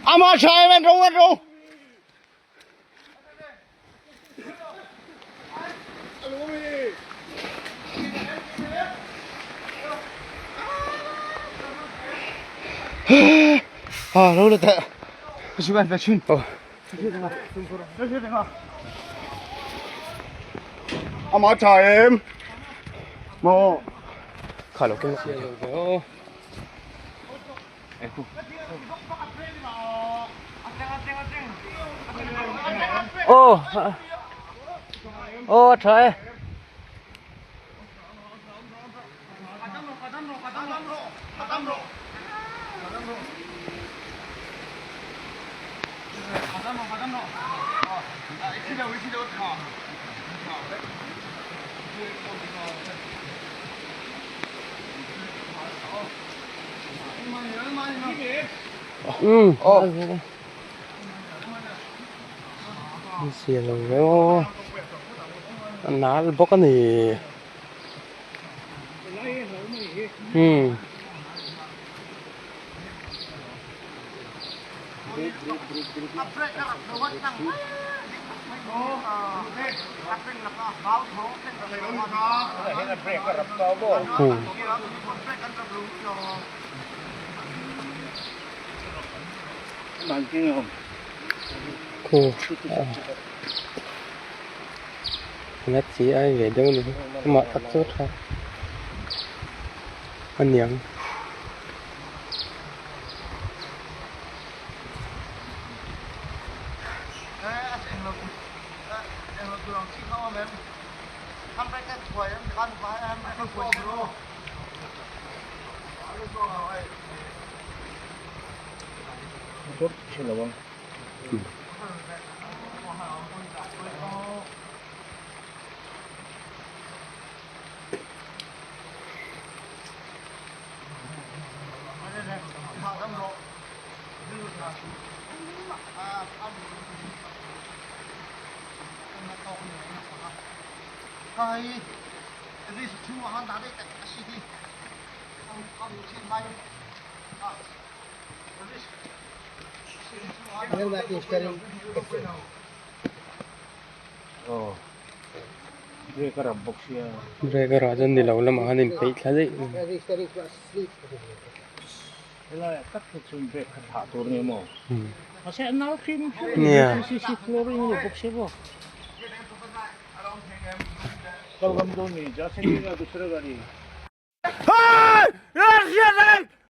Ama tha em en ro en ro. À, đâu là tệ. Chú bạn về chuyên. Ama tha em. Mo. Kha lo keng. Ô. Ô tha e. Ừ. Zia lo ve aw. A nal bawk a ni. Hmm. Hmm. Khu. Nét chỉ ai về đâu nữa mà tắt chốt ha. Anh nhận. Brake a rah chuan ni lo lamah khan a inpeih thla daih nia.